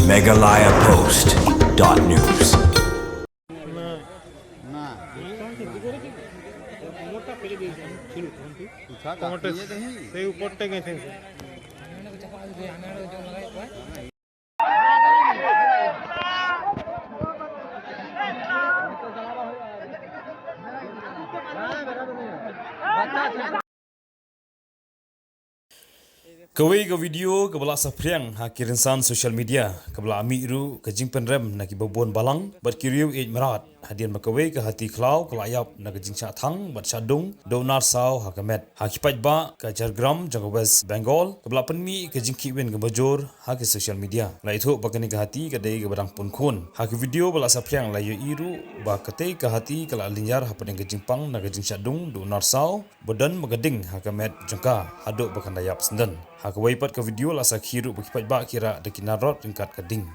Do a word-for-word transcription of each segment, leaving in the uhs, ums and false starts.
Meghalaya Post dot news. না। কোমরটা ফেলে দিয়েছে, আমি ছিল তখন তুই। কোমরটা সেই উপরটা গেছে। Kawei ka video kaba la saphriang ha ki rynsan social media kaba la mih ruh ka jingpynrem na ki babun balang bad ki riew ïeit mrad hadien ba kawei ka hati khlaw ka la ïap na ka jingshah thang bad shah dung da u nar saw ha ka met ha ki paidbah ka Jhargram jong ka West Bengal kaba la pynmih ka jingkhih win kaba jur ha ki social media. La ithuh ba kane ka hati ka dei kaba dang pun khun. Ha ki video ba la saphriang la ïohi ruh ba katei ka hati ka la lynñiar hapdeng ka jingpang na ka jingshah dung da u nar saw ba don ba ka ding ha ka met jong ka haduh ba kan da ïap syndon. Ha kawei pat ka video la sakhi ruh ba ki paidbah ki rah da ki nar rot ryngkat ka ding.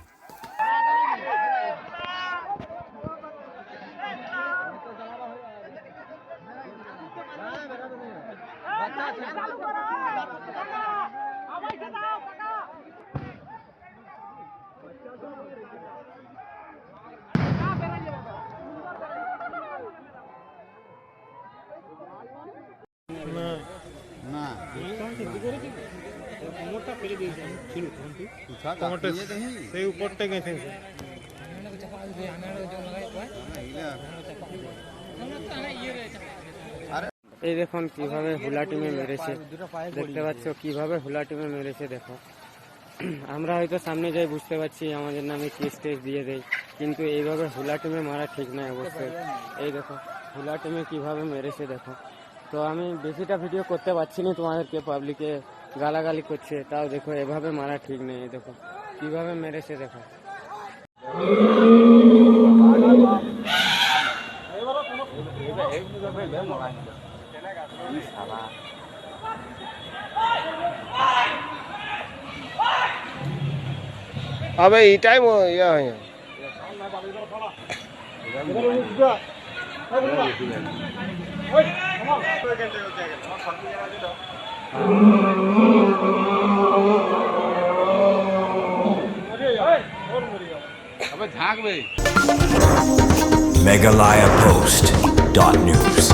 না। কোমরটা ফেলে দিয়েছে, আমি ছিল তখন তুই। কোমরটা সেই উপরটা গেছে। এই দেখুন কিভাবে হুলা টিমে মেরেছে। দেখতে পাচ্ছ কিভাবে হুলা টিমে মেরেছে, দেখো। আমরা হয়তো সামনে যাই বুঝতে পারছি, আমাদের নামে কেস টেস দিয়ে দেয়, কিন্তু এইভাবে হুলা টিমে মারা ঠিক নয় অবশ্যই। এই দেখো হুলা টিমে কিভাবে মেরেছে, দেখো। তো আমি বেশিটা ভিডিও করতে পারছি না তোমাদেরকে, পাবলিকে গালাগালি করছে, তাও দেখো এভাবে মারা ঠিক নেই। এই দেখো কিভাবে মেরেছে, দেখো। अबे इटाई मो या है। अबे झांक बे। Meghalaya Post dot news.